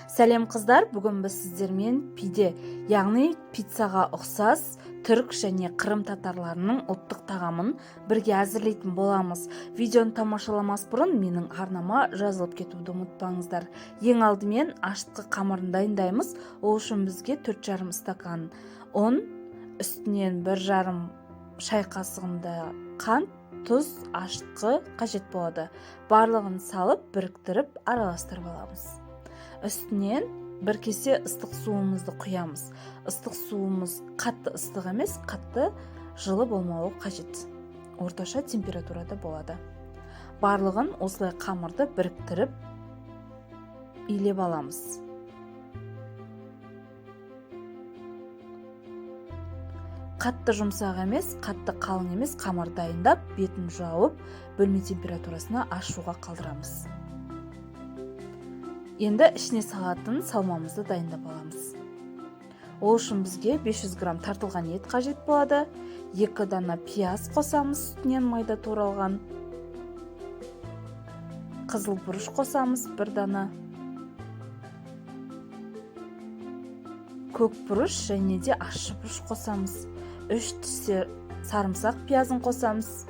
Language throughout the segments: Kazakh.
Сәлем, қыздар! Бүгін біз сіздермен пиде, яғни пиццаға ұқсас түрік және қырым татарларының ұлттық тағамын бірге әзірлейтін боламыз. Видеоны тамашаламас бұрын менің арнама жазылып кетуді ұмытпаңыздар. Ең алдымен ашытқы қамырын дайындаймыз. Ол үшін бізге 4,5 стакан ұн, үстінен 1,5 шай қасығында қант, тұз, ашытқы қажет болады. Барлығын салып, біріктіріп, араластырып аламыз. Үстінен бір кесе ыстық суымызды құямыз. Ыстық суымыз қатты ыстық емес, қатты жылы болмауы қажет, орташа температурада болады. Барлығын осылай қамырды біріктіріп, илеп аламыз. Қатты жұмсақ емес, қатты қалың емес қамыр дайындап, бетін жауып, бөлме температурасына ашуға қалдырамыз. Енді ішіне салатын салмамызды дайындап аламыз. Ол үшін бізге 500 грамм тартылған ет қажет болады. 2 дана пияз қосамыз, үстінен майда туралған. Қызыл бұрыш қосамыз, 1 дана. Көк бұрыш және де ащы бұрыш қосамыз. 3 тісте сарымсақ пиязын қосамыз.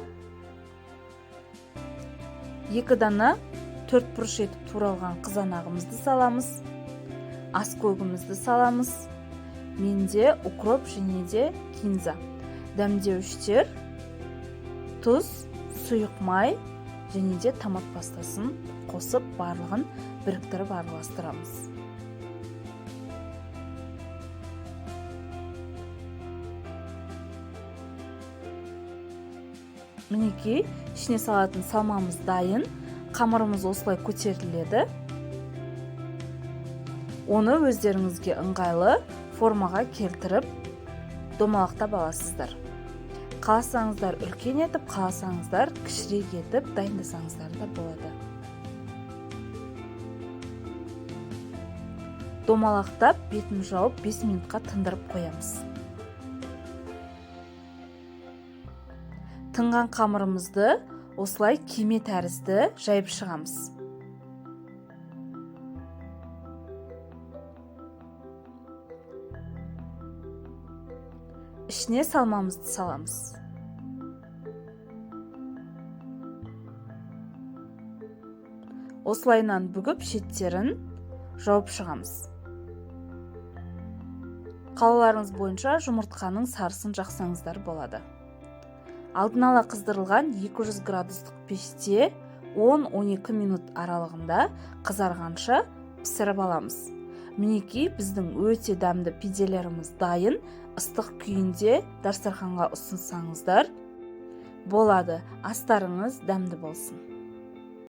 2 дана төрт бұрыш етіп туралған қызанағымызды саламыз, аскөгімізді саламыз. Менде укроп және де кинза, дәмдеуіштер, тұз, сұйық май және де томат пастасын қосып, барлығын біріктіріп араластырамыз. Мінекей, ішіне салатын салмамыз дайын. Қамырымыз осылай көтеріледі. Оны өздеріңізге ыңғайлы формаға келтіріп, домалақтап аласыздар. Қаласаңыздар, үлкен етіп, қаласаңыздар, кішірек етіп дайындасаңыздар да болады. Домалақтап, бетін жауып, 5 минутқа тындырып қоямыз. Тынған қамырымызды осылай кеме тәрізді жайып шығамыз. Ішіне салмамызды саламыз. Осылайынан бүгіп, шеттерін жауып шығамыз. Қалауларыңыз бойынша жұмыртқаның сарысын жақсаңыздар болады. Алдын ала қыздырылған 200 градустық пеште 10-12 минут аралығында қызарғанша пісіріп аламыз. Мінекей, біздің өте дәмді пиделеріміз дайын. Ыстық күйінде дастарханға ұсынсаңыздар болады. Астарыңыз дәмді болсын!